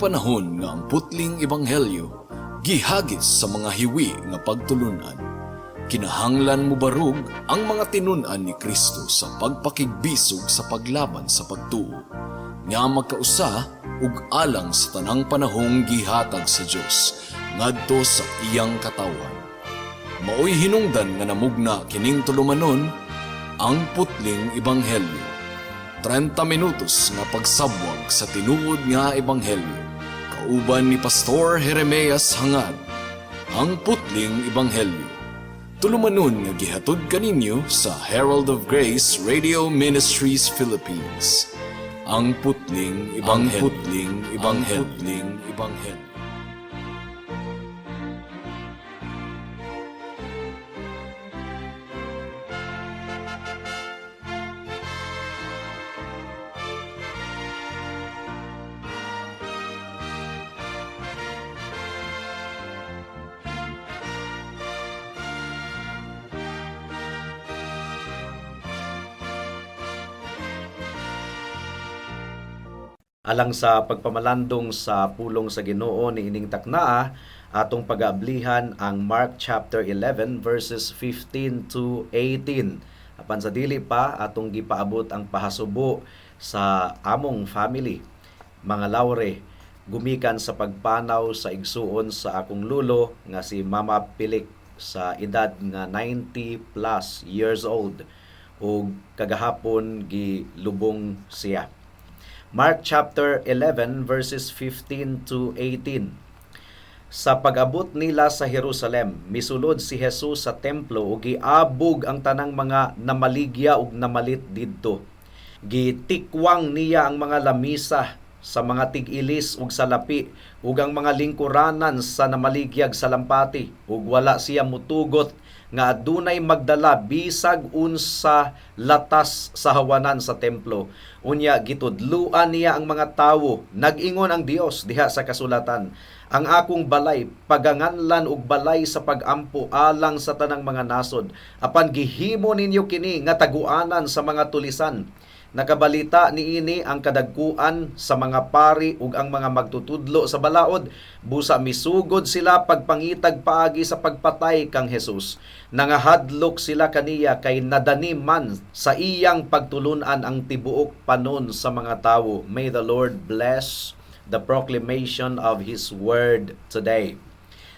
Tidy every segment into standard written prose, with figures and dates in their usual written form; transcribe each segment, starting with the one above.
panahon nga ang putling ebanghelyo gihagis sa mga hiwi nga pagtulunan. Kinahanglan mobarog ang mga tinun-an ni Kristo sa pagpakigbisog sa paglaban sa pagtuo nga magkausa ug alang sa tanang panahong gihatag sa Dios ngadto sa iyang katawhan. Maoy hinungdan nga namugna kining tulumanon, Ang Putling Ebanghelyo. 30 minutos nga pagsabwag sa tinuod nga ebanghelyo. Kauban ni Pastor Jeremias Hangad. Ang Putling Ebanghelyo. Tulumanon nga gihatod kaninyo sa Herald of Grace Radio Ministries Philippines. Ang Putling Ebanghelyo. Ang Putling Ebanghelyo. Putling Ebanghelyo. Alang sa pagpamalandong sa pulong sa Ginoo niining taknaa, atong pag-aablihan ang Mark chapter 11 verses 15 to 18. Apan sa dili pa, atong gipaabot ang pahasubo sa among family, mga Laure, gumikan sa pagpanaw sa igsuon sa akong lulo nga si Mama Pilik sa edad nga 90 plus years old ug kagahapon gilubong siya. Mark chapter 11 verses 15 to 18. Sa pag-abot nila sa Jerusalem, misulod si Jesus sa templo ug giabog ang tanang mga namaligya ug namalit didto. Gitikwang niya ang mga lamisa sa mga tig-ilis ug salapi ug ang mga lingkuranan sa namaligyag sa lampati, ug wala siya mutugot nga adunay magdala bisag unsa latas sa hawanan sa templo. Unya gitudluan niya ang mga tawo. Nag-ingon ang Dios diha sa kasulatan, "Ang akong balay paganganlan og balay sa pag-ampo alang sa tanang mga nasod. Apan gihimo ninyo kini nga taguanan sa mga tulisan." Nakabalita niini ang kadagkuan sa mga pari ug ang mga magtutudlo sa balaod, busa misugod sila pagpangitag paagi sa pagpatay kang Jesus. Nangahadlok sila kaniya kay nadani man sa iyang pagtulunan ang tibuok panon sa mga tawo. May the Lord bless the proclamation of His word today.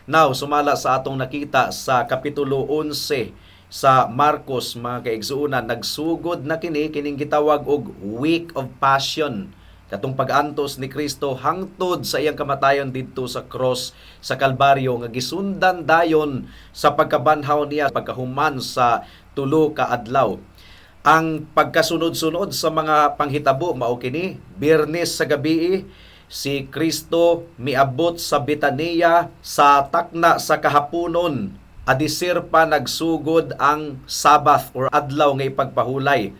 Now, sumala sa atong nakita sa Kapitulo 11 sa Marcos, mga kaigsuonan, nagsugod na kini kining gitawag og Week of Passion, katong pag-antos ni Kristo hangtod sa iyang kamatayon didto sa cross sa Kalbaryo nga gisundan dayon sa pagkabanhaw niya pagkahuman sa 3 ka adlaw. Ang pagkasunod-sunod sa mga panghitabo mao kini: Biyernes sa gabi, si Kristo miabot sa Betania sa takna sa kahaponon, adisir pa nagsugod ang Sabbath or adlaw nga ipagpahulay.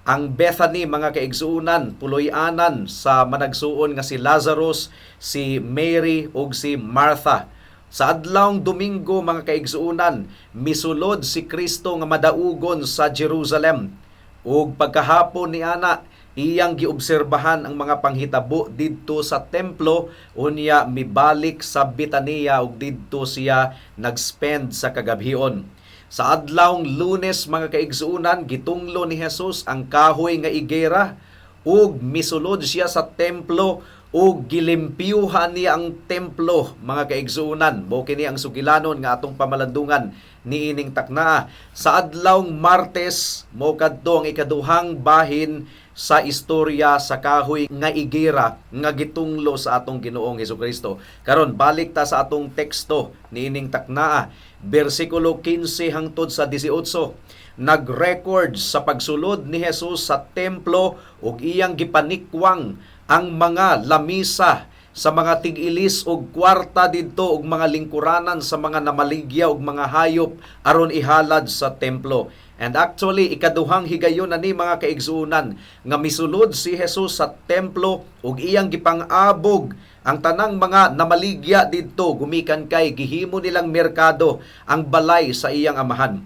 Ang Bethany, mga kaigsuonan, puloy-anan sa managsuon nga si Lazarus, si Mary ug si Martha. Sa adlawng Domingo, mga kaigsuonan, misulod si Kristo nga madaugon sa Jerusalem. Ug pagkahapon ni ana, iyang giobserbahan ang mga panghitabo didto sa templo, unya mibalik sa Betania ug didto siya nagspend sa kagabhion. Sa adlawng Lunes, mga kaigsuonan, gitunglo ni Jesus ang kahoy nga igera ug misulod siya sa templo ug gilimpyuhan niya ang templo, mga kaigsuonan. Mao kini ang sugilanon nga atong pamalandungan niining taknaa. Sa adlawng Martes, mo kadto ang ikaduhang bahin sa istorya sa kahoy nga igera nga gitunglo sa atong Ginoong Hesukristo. Karon, balik ta sa atong teksto niining taknaa, bersikulo 15 hangtod sa 18. Nag-record sa pagsulod ni Jesus sa templo ug iyang gipanikwang ang mga lamisa sa mga tig-ilis og kwarta didto ug mga lingkuranan sa mga namaligya og mga hayop aron ihalad sa templo. And actually, ikaduhang higayon na ni, mga kaigsuonan, nga misulod si Jesus sa templo ug iyang gipang-abog ang tanang mga namaligya didto gumikan kay gihimo nilang merkado ang balay sa iyang Amahan.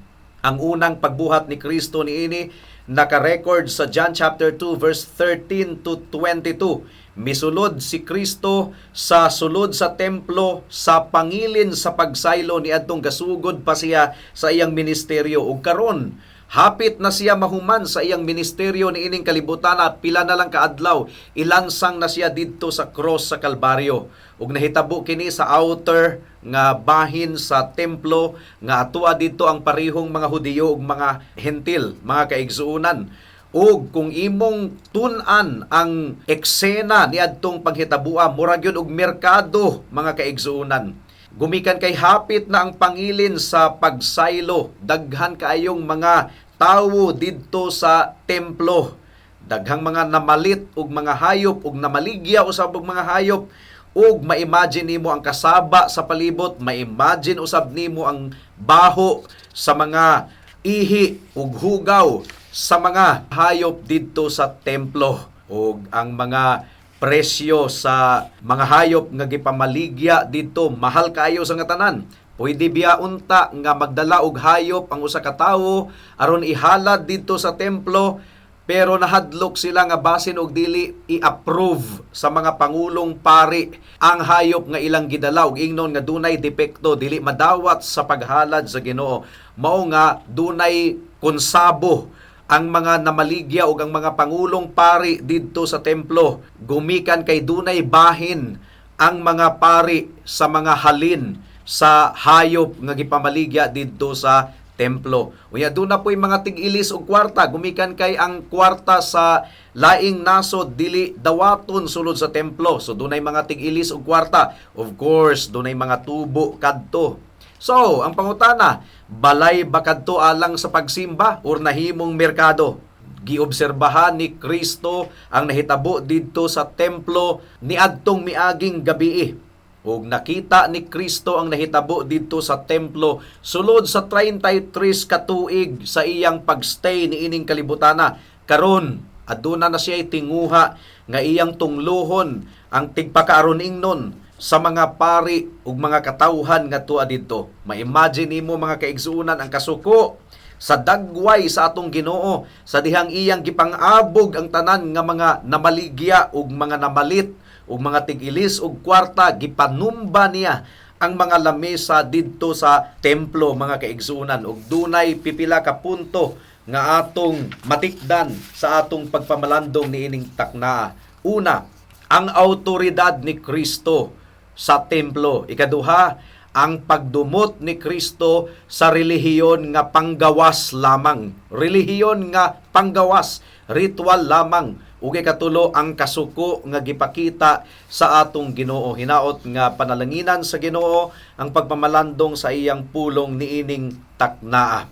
Ang unang pagbuhat ni Kristo niini naka-record sa John chapter 2 verse 13 to 22. Misulod si Kristo sa sulod sa templo sa pangilin sa pagsaylo niadtong gasugod pa siya sa iyang ministeryo, ug karon hapit na siya mahuman sa iyang ministeryo niining kalibutan at pila na lang kaadlaw ilansang na siya didto sa cross sa Kalbaryo. Ug nahitabo kini sa outer nga bahin sa templo nga atua didto ang parihong mga Hudiyo ug mga Hentil, mga kaigsuonan. Ug kung imong tun-an ang eksena niadtong paghitaboa, murag yun og merkado, mga kaigsuonan. Gumikan kay hapit na ang pangilin sa pagsaylo, daghan kaayong mga tawo didto sa templo. Daghang mga namalit og mga hayop ug namaligya usab og mga hayop, ug ma-imagine nimo ang kasaba sa palibot, ma-imagine usab nimo ang baho sa mga ihi ug hugaw sa mga hayop didto sa templo, ug ang mga presyo sa mga hayop nga gipamaligya didto mahal kaayo sa nga tanan. Pwede biya unta nga magdala og hayop ang usa ka tawo aron ihalad didto sa templo, pero nahadlok sila nga basin og dili i-approve sa mga pangulong pari ang hayop nga ilang gidala og ingnon nga dunay depekto, dili madawat sa paghalad sa Ginoo. Mao nga dunay konsabo ang mga namaligya og ang mga pangulong pari didto sa templo, gumikan kay dunay bahin ang mga pari sa mga halin sa hayop nga gipamaligya didto sa templo. Unya doon na po'y mga tig-ilis og kwarta, gumikan kay ang kwarta sa laing nasod dili dawaton sulod sa templo. So dunay mga tig-ilis og kwarta. Of course, dunay mga tubo kadto. So, ang pangutana, balay ba kadto alang sa pagsimba or nahimong merkado? Giobserbahan ni Kristo ang nahitabo didto sa templo niadtong miaging gabii. Ug nakita ni Kristo ang nahitabo didto sa templo sulod sa 33 ka tuig sa iyang pagstay niining kalibutana. Karon aduna na siya tinguha nga iyang tungluhon ang tigpakaaron ingnon sa mga pari ug mga katawhan nga tuwa didto. Ma-imagine nimo, mga kaigsuonan, ang kasuko sa dagway sa atong Ginoo sa dihang iyang gipang-abog ang tanan nga mga namaligya ug mga namalit ug mga tig-ilis og kwarta. Gipanumba niya ang mga lamesa didto sa templo, mga kaigsuonan. Ug dunay pipila ka punto nga atong matikdan sa atong pagpamalandong niining taknaa. Una, ang autoridad ni Kristo sa templo. Ikaduha, ang pagdumot ni Kristo sa relihiyon nga panggawas lamang. Relihiyon nga panggawas, ritual lamang. Ug ikatulo, ang kasuko nga gipakita sa atong Ginoo. Hinaot nga panalanginan sa Ginoo ang pagpamalandong sa iyang pulong niining taknaa.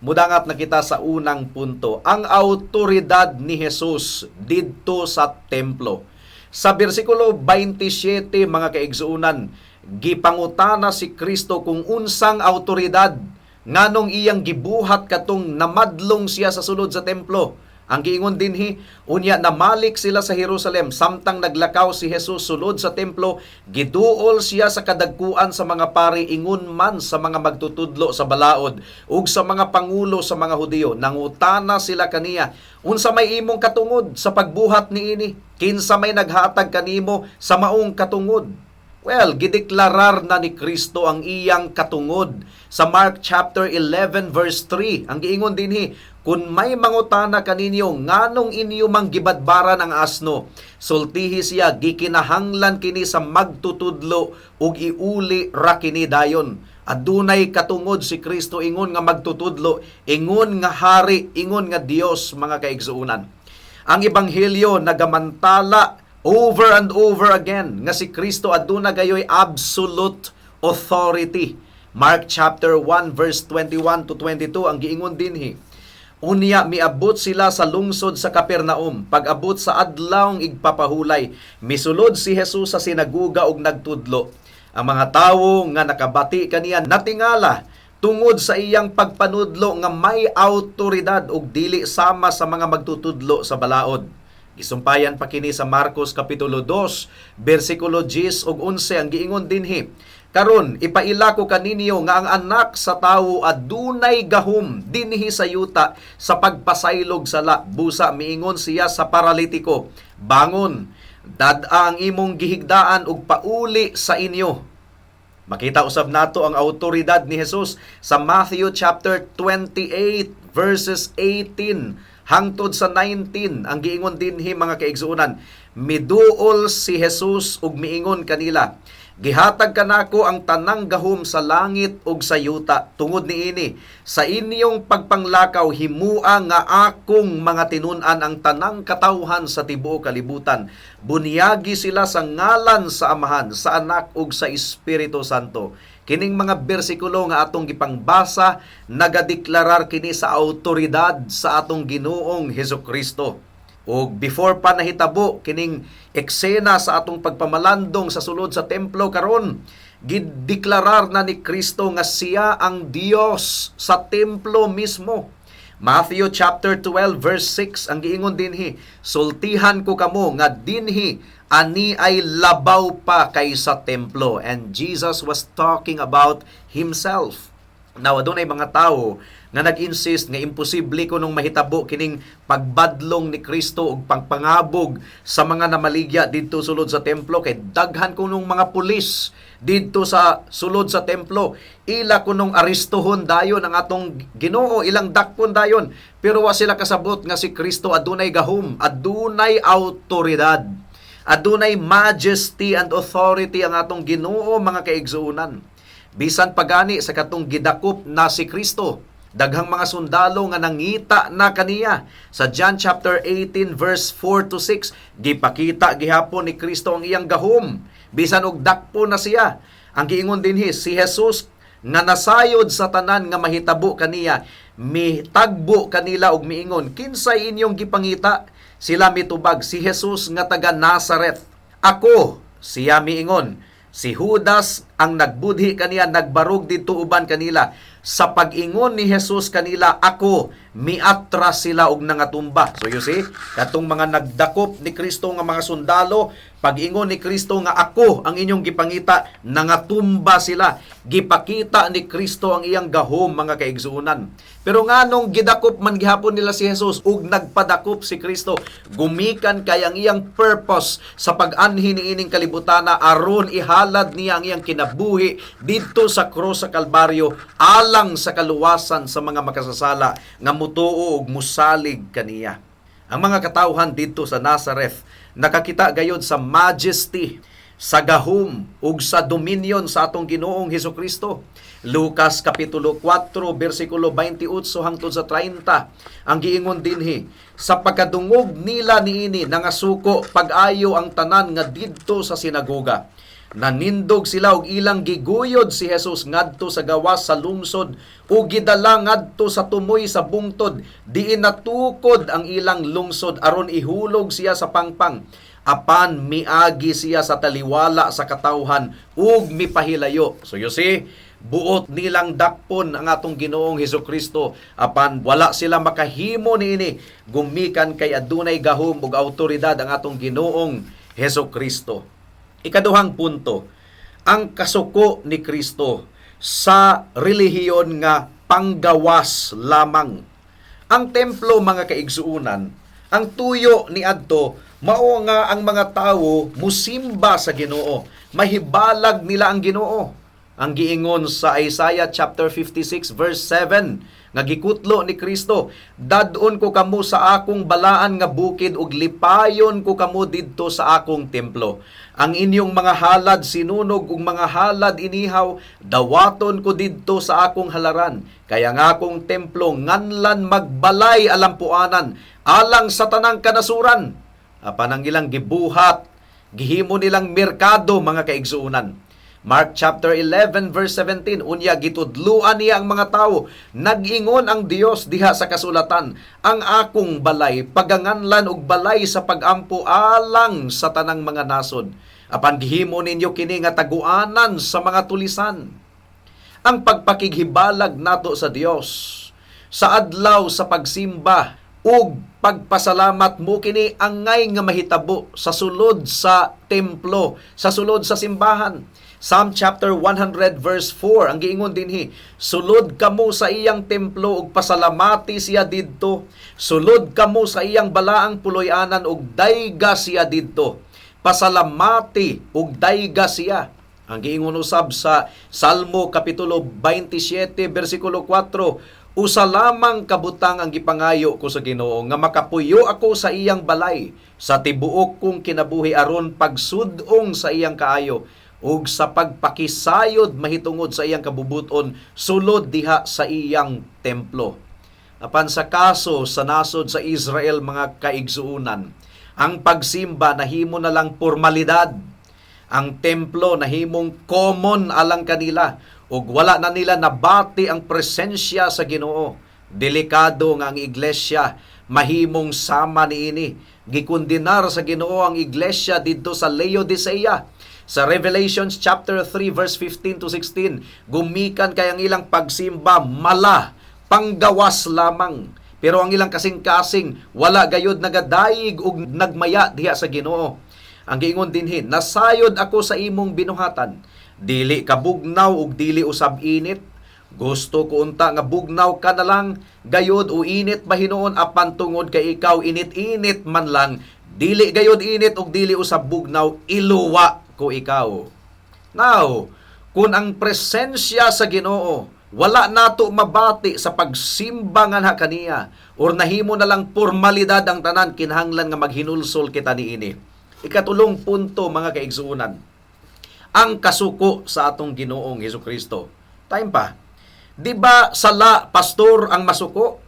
Mudangat na kita sa unang punto, ang autoridad ni Jesus didto sa templo. Sa bersikulo 27, mga kaigsuonan, gipangutana si Kristo kung unsang autoridad nganong iyang gibuhat katong namadlong siya sa sulod sa templo. Ang giingon dinhi, unya namalik sila sa Jerusalem samtang naglakaw si Jesus sulod sa templo, giduol siya sa kadagkuan sa mga pari ingon man sa mga magtutudlo sa balaod ug sa mga pangulo sa mga Hudiyo. Nangutana sila kaniya, "Unsa may imong katungod sa pagbuhat niini? Kinsa may naghatag kanimo sa maong katungod?" Well, gideklarar na ni Kristo ang iyang katungod sa Mark chapter 11 verse 3. Ang giingon dinhi, "Kun may mangutana kaninyo nganong inyo mang gibadbaran ang asno, sultihi siya, gikinahanglan kini sa magtutudlo ug iuli ra kini dayon." Adunay katungod si Kristo ingon nga magtutudlo, ingon nga hari, ingon nga Dios, mga kaigsuonan. Ang ebanghelyo nagamantala over and over again nga si Kristo aduna gayoy absolute authority. Mark chapter 1 verse 21 to 22, ang giingon dinhi, "Unya miabot sila sa lungsod sa Capernaum. Pag-abot sa adlawng igpapahulay, misulod si Jesus sa sinaguga ug nagtudlo. Ang mga tawo nga nakabati kaniya natingala tungod sa iyang pagpanudlo nga may autoridad ug dili sama sa mga magtutudlo sa balaod." Gisumpayan pa kini sa Marcos kapitulo 2 bersikulo 10 ug 11. Ang giingon dinhi, Karon ipaila ko kaninyo nga ang Anak sa Tawo adunay gahom dinhi sa yuta sa pagpasaylog sala. Busa miingon siya sa paralitiko, "Bangon, dad-a ang imong gihigdaan ug pauli sa inyo." Makita usab nato ang autoridad ni Jesus sa Matthew chapter 28 verses 18 hangtod sa 19. Ang giingon dinhi, mga kaigsuonan, miduol si Jesus ug miingon kanila, "Gihatag kanako ang tanang gahom sa langit ug sa yuta. Tungod niini, sa inyong pagpanglakaw, himua nga akong mga tinun-an ang tanang katawhan sa tibuok kalibutan. Bunyagi sila sa ngalan sa Amahan, sa Anak ug sa Espiritu Santo." Kining mga bersikulo nga atong gipangbasa, nagadeklarar kini sa autoridad sa atong Ginoong Hesukristo. Og before pa nahitabo kining eksena sa atong pagpamalandong sa sulod sa templo karon, gideklarar na ni Kristo nga siya ang Dios sa templo mismo. Matthew chapter 12 verse 6, ang giingon dinhi, "Sultihan ko kamo nga dinhi ani ay labaw pa kaysa templo." And Jesus was talking about himself. Now, adunay mga tawo nga nag-insist nga imposible kunong mahitabo kining pagbadlong ni Kristo ug pagpangabog sa mga namaligya didto sulod sa templo kay daghan kunong mga pulis didto sa sulod sa templo. Ila kunong arestuhon dayon ang atong Ginoo, ilang dakpon dayon. Pero wa sila kasabot nga si Kristo adunay gahom, adunay autoridad. Adunay majesty and authority ang atong Ginoo, mga kaigsuonan. Bisan pagani sa katong gidakop na si Kristo, daghang mga sundalo nga nangita na kaniya. Sa John chapter 18 verse 4 to 6, gipakita gihapon ni Kristo ang iyang gahom. Bisan og dakpo na siya. Ang giingon dinhi, si Jesus nga nasayod sa tanan nga mahitabo kaniya, mitagbo kanila og miingon, "Kinsay inyong gipangita?" Sila mitubag, "Si Jesus nga taga Nazareth." "Ako," siya miingon. Si Judas ang nagbudhi kaniya nagbarog didto uban kanila. Sa pag-ingon ni Jesus kanila, "Ako," miatras sila og nangatumba. So you see, katong mga nagdakop ni Kristo nga mga sundalo, pag-ingon ni Kristo nga "Ako ang inyong gipangita," nangatumba sila. Gipakita ni Kristo ang iyang gahom, mga kaigsuonan. Pero nganong gidakop man gihapon nila si Jesus ug nagpadakop si Kristo? Gumikan kay ang iyang purpose sa pag-anhi niining kalibutana aron ihalad niya ang iyang kinabuhi didto sa krus sa Kalbaryo alang sa kaluwasan sa mga makasasala nga mutuo ug musalig kaniya. Ang mga katawhan didto sa Nazareth nakakita gayod sa majesty, sa gahom ug sa dominion sa atong Ginoong Hesukristo. Lucas kapitulo 4 bersikulo 28 hangtod sa 30, ang giingon dinhi, sa pagkadungog nila niini, nangasuko pag-ayo ang tanan nga didto sa sinagoga. Nanindog sila og ilang giguyod si Jesus ngadto sa gawas sa lungsod ug gidala ngadto sa tumoy sa bungtod, diin natukod ang ilang lungsod aron ihulog siya sa pangpang. Apan miagi siya sa taliwala sa katawhan ug mipahilayo. So you see, buot nilang dakpon ang atong Ginoong Hesukristo apan wala sila makahimo niini gumikan kay adunay gahom ug autoridad ang atong Ginoong Hesukristo. Ikaduhang punto, ang kasuko ni Kristo sa relihiyon nga panggawas lamang. Ang templo, mga kaigsuunan, ang tuyo ni adto mao nga ang mga tawo musimba sa Ginoo, mahibalag nila ang Ginoo. Ang giingon sa Isaiah chapter 56 verse 7 nga gikutlo ni Kristo, "Dad-on ko kamo sa akong balaan nga bukid ug lipayon ko kamo didto sa akong templo. Ang inyong mga halad sinunog ug mga halad inihaw dawaton ko didto sa akong halaran. Kaya nga akong templo nganlan magbalay alampuanan alang sa tanang kanasuran." Apan ang ilang gibuhat, gihimo nilang merkado, mga kaigsuonan. Mark chapter 11 verse 17, unya gitudluan niya ang mga tawo, "Nag-ingon ang Dios diha sa kasulatan, 'Ang akong balay paganganlan og balay sa pagampo alang sa tanang mga nasod. Apan gihimo ninyo kini nga taguanan sa mga tulisan.'" Ang pagpakighibalag nato sa Dios sa adlaw sa pagsimba ug pagpasalamat mo kini angay nga mahitabo sa sulod sa templo, sa sulod sa simbahan. Psalm chapter 100 verse 4, ang giingon dinhi, "Sulod kamo sa iyang templo ug pasalamati siya didto. Sulod kamo sa iyang balaang puloy-anan ug dayga siya didto. Pasalamati ug dayga siya." Ang giingon usab sa Salmo kapitulo 27 bersikulo 4, "Usa lamang kabutang ang gipangayo ko sa Ginoo, nga makapuyo ako sa iyang balay sa tibuok kong kinabuhi, aron pagsud-ong sa iyang kaayo ug sa pagpakisayod mahitungod sa iyang kabubuton sulod diha sa iyang templo." Apan sa kaso sa nasod sa Israel, mga kaigsuunan, ang pagsimba nahimo na lang formalidad. Ang templo nahimong common alang kanila ug wala na nila nabati ang presensya sa Ginoo. Delikado nga ang iglesia mahimong sama niini. Gikundinar sa Ginoo ang iglesia didto sa Laodicea. Sa Revelations chapter 3 verse 15 to 16, gumikan kay ang ilang pagsimba mala, panggawas lamang. Pero ang ilang kasing-kasing wala gayud nagadayig ug nagmaya diha sa Ginoo. Ang giingon dinhi, "Nasayod ako sa imong binuhatan. Dili ka bugnaw ug dili usab init. Gusto ko unta nga bugnaw ka na lang gayod o init ba hinuon, apan tungod kay ikaw init-init man lang, dili gayod init ug dili usab bugnaw, iluwa ko ikaw." Now, kung ang presensya sa Ginoo wala nato mabati sa pagsimba nga kaniya or nahimo na lang formalidad ang tanan, kinahanglan nga maghinulsol kita niini. Ikatulong punto, mga kaigsuonan, ang kasuko sa atong Ginoong Hesus Kristo. Time pa. Di ba sala, pastor, ang masuko?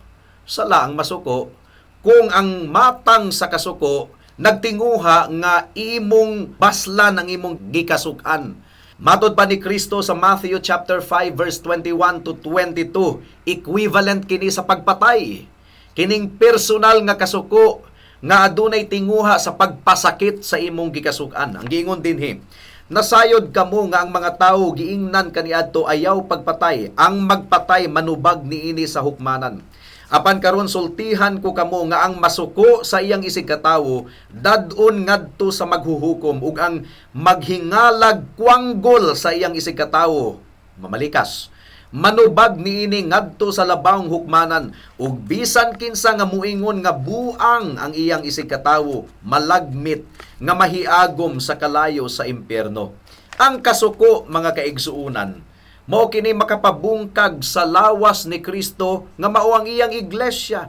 Sala ang masuko kung ang matang sa kasuko nagtinguha nga imong baslan ang imong gikasukan. Matod pa ni Kristo sa Matthew chapter 5 verse 21 to 22, equivalent kini sa pagpatay. Kining personal nga kasuko nga adunay tinguha sa pagpasakit sa imong gikasukan. Ang giingon dinhi, "Nasayod kamo nga ang mga tawo giingnan kaniadto, 'Ayaw pagpatay, ang magpatay manubag niini sa hukmanan.' Apan karon sultihan ko kamo nga ang masuko sa iyang isigkatawo dad-on ngadto sa maghuhukom, ug ang maghingalag kwanggol sa iyang isigkatawo, mamalikas, manubag niini ngadto sa labawng hukmanan, ug bisan kinsa nga muingon nga buang ang iyang isigkatawo malagmit nga mahiagom sa kalayo sa impyerno." Ang kasuko, mga kaigsuunan, mao kini makapabungkag sa lawas ni Kristo nga mao ang iyang iglesia.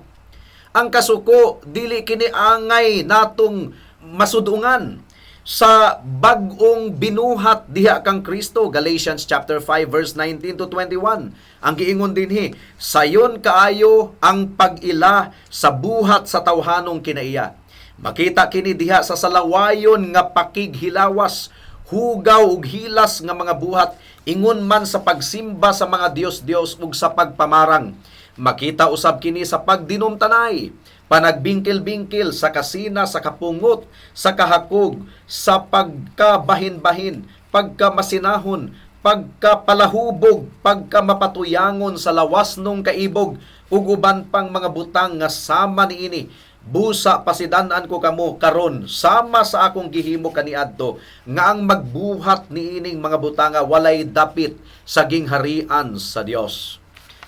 Ang kasuko, dili kini angay natong masudungan sa bag-ong binuhat diha kang Kristo. Galatians chapter 5 verse 19 to 21, ang giingon dinhi, "Sayon kaayo ang pag-ila sa buhat sa tawhanong kinaiya. Makita kini diha sa salawayon nga pakighilawas, hugaw ug hilas nga mga buhat, ingon man sa pagsimba sa mga dios-dios ug sa pagpamarang. Makita usab kini sa pagdinumtanay, panagbingkil-bingkil, sa kasina, sa kapungot, sa kahakog, sa pagkabahin-bahin, pagkamasinahon, pagkapalahubog, pagkamapatuyangon sa lawas nung kaibog, ug uban pang mga butang nga sama niini. Busa pasidan-an ko kamo karon sama sa akong gihimo kaniadto nga ang magbuhat niining mga butanga walay dapit sa gingharian sa Dios."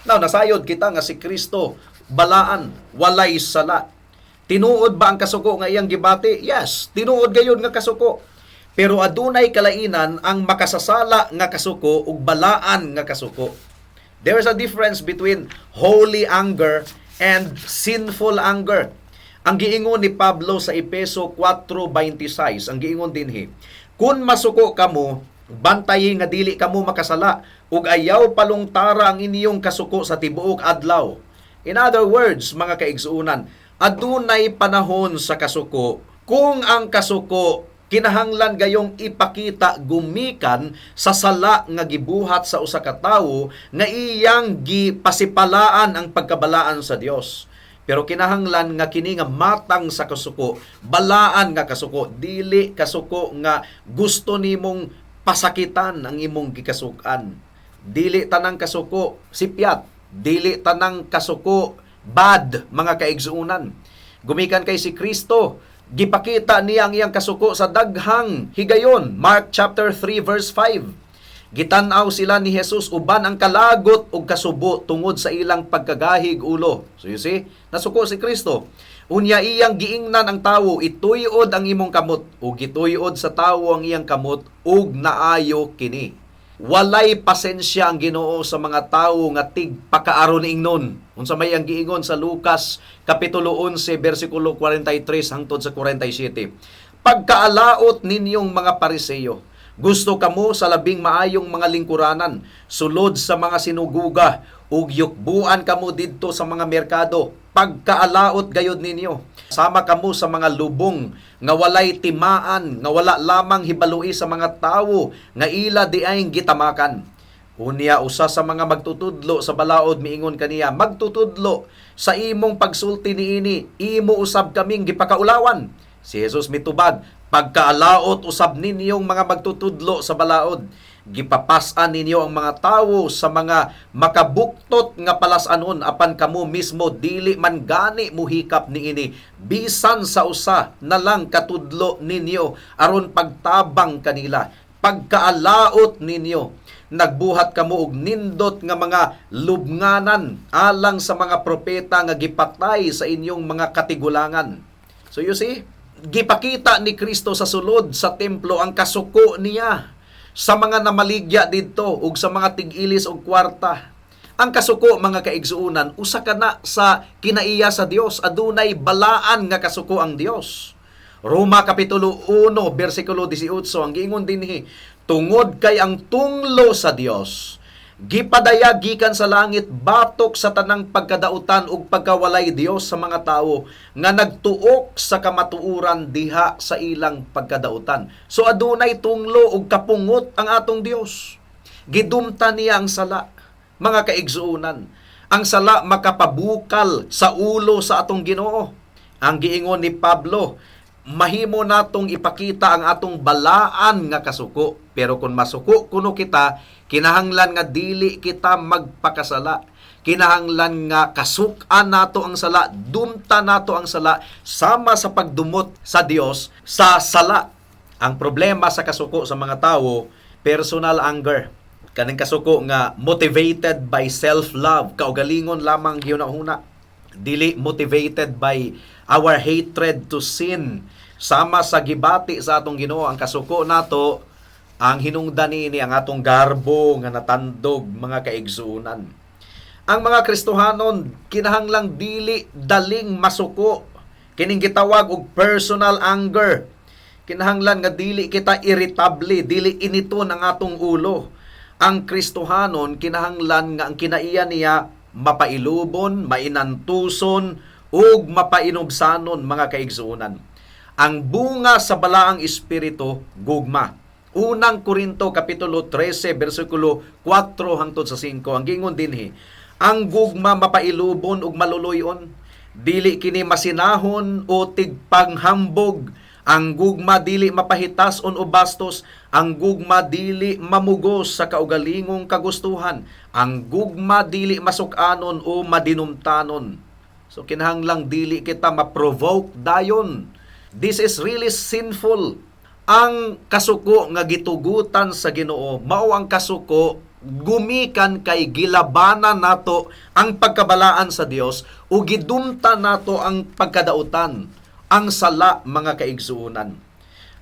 Now, nasayod kita nga si Kristo balaan, walay sala. Tinuod ba ang kasuko nga iyang gibati? Yes, tinuod gayud nga kasuko. Pero adunay kalainan ang makasasala nga kasuko ug balaan nga kasuko. There is a difference between holy anger and sinful anger. Ang giingon ni Pablo sa Epeso 4:26, ang giingon dinhi, "Kung masuko kamo, bantayi nga dili kamo makasala ug ayaw palungtara ang inyong kasuko sa tibuok adlaw." In other words, mga kaigsuunan, adunay panahon sa kasuko kung ang kasuko kinahanglan gayong ipakita gumikan sa sala nga gibuhat sa usa ka tawo nga iyang gipasipalaan ang pagkabalaan sa Dios. Pero kinahanglan nga kini nga matang sa kasuko, balaan nga kasuko, dili kasuko nga gusto nimong pasakitan ang imong gikasukan. Dili tanang kasuko sipyat, dili tanang kasuko bad, mga kaigsuunan. Gumikan kay si Kristo, gipakita niya ang iyang kasuko sa daghang higayon. Mark chapter 3 verse 5. Gitan-aw sila ni Jesus uban ang kalagot ug kasubo tungod sa ilang pagkagahig ulo. So you see, nasuko si Kristo. Unya iyang giingnan ang tawo, "Ituyod ang imong kamot." Ug gituyod sa tawo ang iyang kamot ug naayo kini. Walay pasensya ang Ginoo sa mga tawo nga tigpakaaron ingnon. Unsa may ang giingon sa Lucas kapitulo 11 bersikulo 43 hangtod sa 47? "Pagkaalaot ninyong mga Pariseyo. Gusto kamo sa labing maayong mga lingkuranan sulod sa mga sinuguga ug yukbuan kamo didto sa mga merkado. Pagkaalaot gayod ninyo. Sama kamo sa mga lubong nga walay timaan, nga wala lamang hibalui sa mga tawo nga ila diayng gitamakan." Unya usa sa mga magtutudlo sa balaod miingon kaniya, "Magtutudlo, sa imong pagsulti niini, imo usab kaming gipakaulawan." Si Jesus mitubag, "Pagkaalaot usab ninyong mga magtutudlo sa balaod. Gipapas-an ninyo ang mga tawo sa mga makabuktot nga palas-anon, apan kamo mismo dili man gani muhikap niini bisan sa usa na lang katudlo ninyo aron pagtabang kanila. Pagkaalaot ninyo. Nagbuhat kamo og nindot nga mga lubnganan alang sa mga propeta nga gipatay sa inyong mga katigulangan." So you see, gipakita ni Kristo sa sulod sa templo ang kasuko niya sa mga namaligya didto ug sa mga tig-ilis og kwarta. Ang kasuko, mga kaigsuonan, usa ka na sa kinaiya sa Dios. Adunay balaan nga kasuko ang Dios. Roma kapitulo 1 bersikulo 18 ang giingon dinhi, "Tungod kay ang tunglo sa Dios gipadayag gikan sa langit batok sa tanang pagkadautan ug pagkawalay Dios sa mga tawo nga nagtuok sa kamatuoran diha sa ilang pagkadautan." So adunay tunglo ug kapungot ang atong Dios. Gidumta niya ang sala, mga kaigsuonan. Ang sala makapabukal sa ulo sa atong Ginoo. Ang giingon ni Pablo, mahimo natong ipakita ang atong balaan nga kasuko. Pero kung masuko kuno kita, kinahanglan nga dili kita magpakasala. Kinahanglan nga kasuk-an nato ang sala, dumta nato ang sala sama sa pagdumot sa Dios sa sala. Ang problema sa kasuko sa mga tawo, personal anger. Kaning kasuko nga motivated by self-love, kaugalingon lamang gihuna-huna. Dili motivated by our hatred to sin. Sama sa gibati sa atong Ginoo, ang kasuko nato, ang hinungdan niini ang atong garbo nga natandog, mga kaigsuonan. Ang mga Kristohanon kinahanglang dili daling masuko. Kining gitawag og personal anger. Kinahanglan nga dili kita irritable, dili initon ang atong ulo. Ang Kristohanon kinahanglan nga ang kinaiya niya mapailubon, mainantuson ug mapainubsanon, mga kaigsuonan. Ang bunga sa Balaang Espiritu, gugma. Unang Korinto kapitulo 13 bersikulo 4 hangtod sa 5 ang gingon dinhi, "Ang gugma mapailubon ug maluluyon, dili kini masinahon o tigpanghambog. Ang gugma dili mapahitason o bastos. Ang gugma dili mamugos sa kaugalingong kagustuhan. Ang gugma dili masuk-anon o madinumtanon." So kinahanglang dili kita ma-provoke dayon. This is really sinful. Ang kasuko nga gitugutan sa Ginoo mao ang kasuko gumikan kay gilabanan nato ang pagkabalaan sa Dios o gidumta nato ang pagkadautan, ang sala, mga kaigsuonan.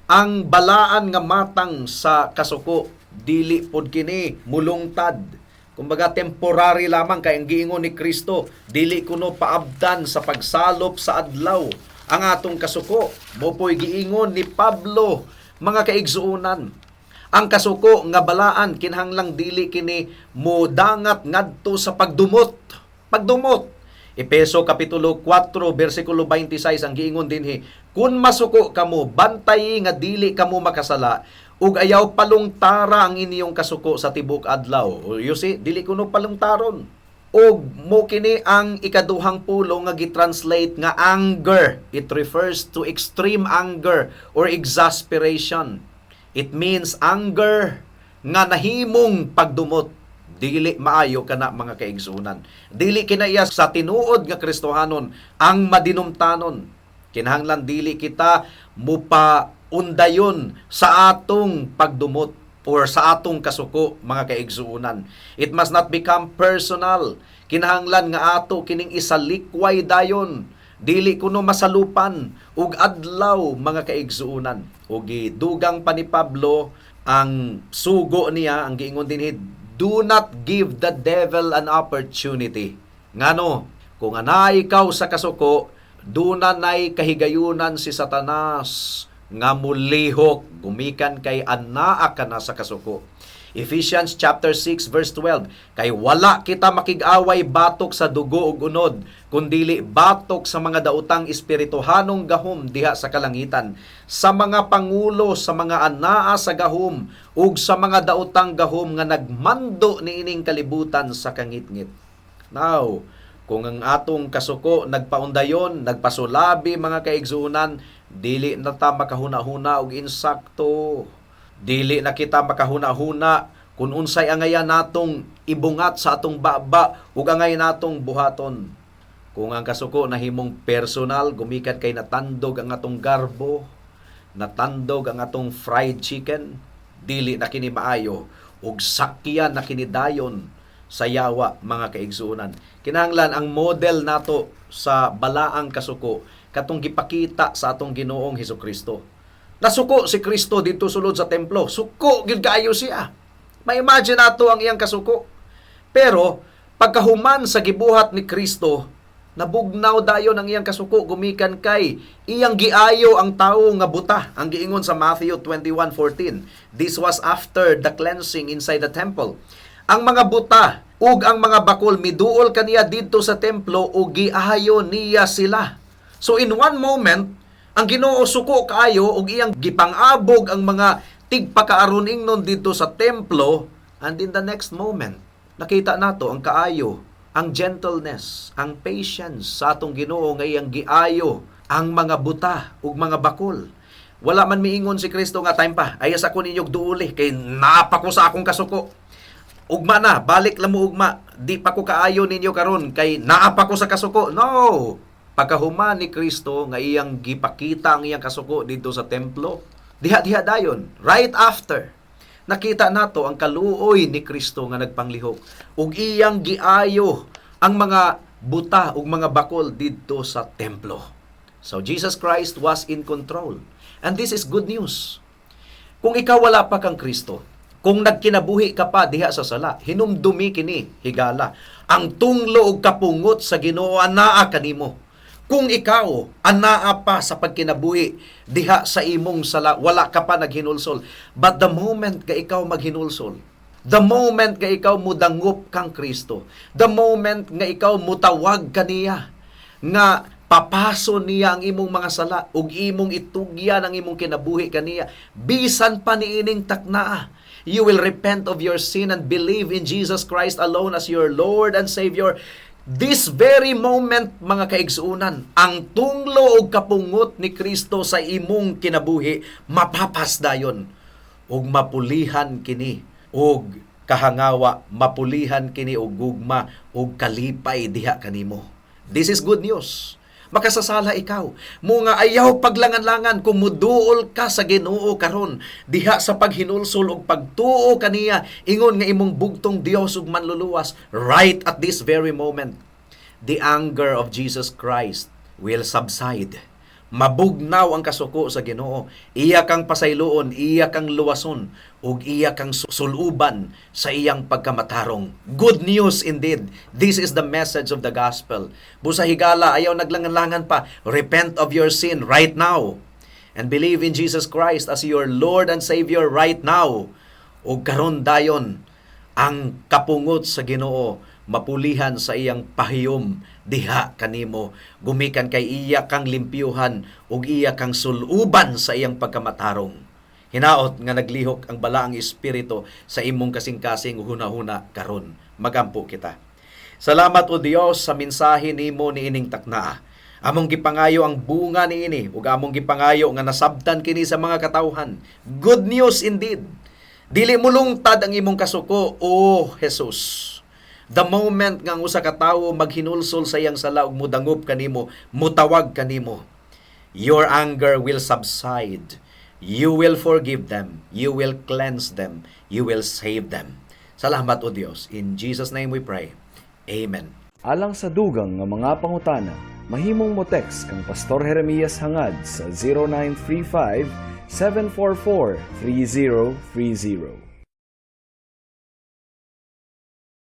Ang balaan nga matang sa kasuko, dili pod kini mulungtad. Kumbaga temporary lamang, kay ang giingon ni Kristo, dili kuno paabdan sa pagsalop sa adlaw ang atong kasuko. Mao poy giingon ni Pablo, mga kaigsuonan. Ang kasuko nga balaan, kinahanglang dili kini modangat ngadto sa pagdumot. Pagdumot. Epeso kapitulo 4 bersikulo 26 ang giingon dinhi, "Kun masuko kamo, bantay nga dili kamo makasala ug ayaw palungtara ang inyong kasuko sa tibok adlaw." You see, dili kuno palungtaron. Og mo kini ang ikaduhang pulong nga gitranslate nga anger. It refers to extreme anger or exasperation. It means anger nga nahimong pagdumot. Dili maayo kana, mga kaigsuonan. Dili kinaiya sa tinuod nga Kristohanon ang madinumtanon. Kinahanglan dili kita mupa undayon sa atong pagdumot. or sa atong kasuko, mga kaigsuonan. It must not become personal. Kinahanglan nga ato kining isalikway dayon. Dili kuno masalupan ug adlaw, mga kaigsuonan. Ug gidugang pa ni Pablo ang sugo niya, ang giingon dinhi, "Do not give the devil an opportunity." Ngano, kung anaa ikaw sa kasuko, duna nay kahigayunan si Satanas nga mulihok gumikan kay anaa ka na sa kasuko. Ephesians chapter 6 verse 12, "Kay wala kita makig-away batok sa dugo ug unod, kundili batok sa mga daotang espirituhanong gahom diha sa kalangitan, sa mga pangulo, sa mga anaa sa gahom, ug sa mga daotang gahom nga nagmando niining kalibutan sa kangitngit." Now, kung ang atong kasuko nagpaundayon, nagpasulabi, mga kaigsuonan, dili na ta makahuna-huna og insakto. Dili na kita makahuna-huna kung unsay angayan natong ibungat sa atong baba ug angay natong buhaton. Kung ang kasuko nahimong personal, gumikan kay natandog ang atong garbo, natandog ang atong fried chicken, dili na kini maayo ug sakyan na kini dayon sa yawa, mga kaigsuonan. Kinahanglan ang model nato sa balaang kasuko katong gipakita sa atong Ginoong Hesukristo. Nasuko si Kristo didto sulod sa templo. Suko gid kaayo siya. Ma-imagine nato ang iyang kasuko. Pero pagkahuman sa gibuhat ni Kristo, nabugnaw dayon ang iyang kasuko gumikan kay iyang giayo ang tawo nga buta. Ang giingon sa Matthew 21:14. This was after the cleansing inside the temple. Ang mga buta ug ang mga bakol miduol kaniya didto sa templo ug giayo niya sila. So in one moment, ang Ginoo suko kaayo ug iyang gipang-abog ang mga tigpakaaron ingnon didto sa templo, and in the next moment, nakita nato ang kaayo, ang gentleness, ang patience sa atong Ginoo nga iyang giayo ang mga buta ug mga bakol. Wala man miingon si Kristo nga, "Time pa, ayas ako ninyog duuli kay naa pa ko sa akong kasuko. Ugma na, balik lang mo ugma. Di pa ko kaayo ninyo karon kay naa pa ko sa kasuko." No. Pagkahuman ni Kristo nga iyang gipakita ang iyang kasuko didto sa templo, diha-diha dayon, right after, nakita nato ang kaluoy ni Kristo nga nagpanglihok ug iyang giayo ang mga buta ug mga bakol didto sa templo. So Jesus Christ was in control. And this is good news. Kung ikaw wala pa kang Kristo, kung nagkinabuhi ka pa diha sa sala, hinumdumi kini, higala. Ang tunglo ug kapungot sa Ginoo anaa kanimo. Kung ikaw anaa pa sa pagkinabuhi diha sa imong sala, wala ka pa naghinulsol. But the moment ka ikaw maghinulsol, the moment nga ikaw mudangop kang Kristo, the moment nga ikaw mutawag kaniya, nga papaso niya ang imong mga sala ug imong itugyan ang imong kinabuhi kaniya, bisan pa niining taknaa, you will repent of your sin and believe in Jesus Christ alone as your Lord and Savior. This very moment, mga kaigsuonan, ang tunglo ug kapungot ni Kristo sa imong kinabuhi mapapasdayon ug mapulihan kini og kahangawa, mapulihan kini og gugma ug kalipay diha kanimo. This is good news. Makasasala ikaw. Mo nga ayaw paglangan-langan kung muduol ka sa Ginoo karon diha sa paghinulsol ug pagtuo kaniya ingon nga imong bugtong Dios ug manluluwas right at this very moment. The anger of Jesus Christ will subside. Mabugnaw ang kasuko sa Ginoo. Iya kang pasayloon, iya kang luwason, ug iya kang suluban sa iyang pagkamatarong. Good news indeed. This is the message of the gospel. Busa higala, ayaw naglangan-langan pa. Repent of your sin right now and believe in Jesus Christ as your Lord and Savior right now. Ug karon dayon, ang kapungot sa Ginoo mapulihan sa iyang pahiyom diha kanimo gumikan kay iya kang limpyuhan ug iya kang suluban sa iyang pagkamatarong. Hinaot nga naglihok ang balaang espiritu sa imong kasing-kasing ug hunahuna karon. Magampo kita. Salamat, O Dios, sa mensahe nimo niining taknaa. Among gipangayo ang bunga niini ug among gipangayo nga nasabtan kini sa mga katawhan. Good news indeed. Dili mulungtad ang imong kasuko, O Jesus. The moment nga ang usa ka tawo maghinulsol sa iyang sala ug mudangop kanimo, mutawag kanimo, your anger will subside. You will forgive them, you will cleanse them, you will save them. Salamat, O Dios. In Jesus' name we pray. Amen. Alang sa dugang nga mga pangutana, mahimong mo text kang Pastor Jeremias Hangad sa 0935 744 3030.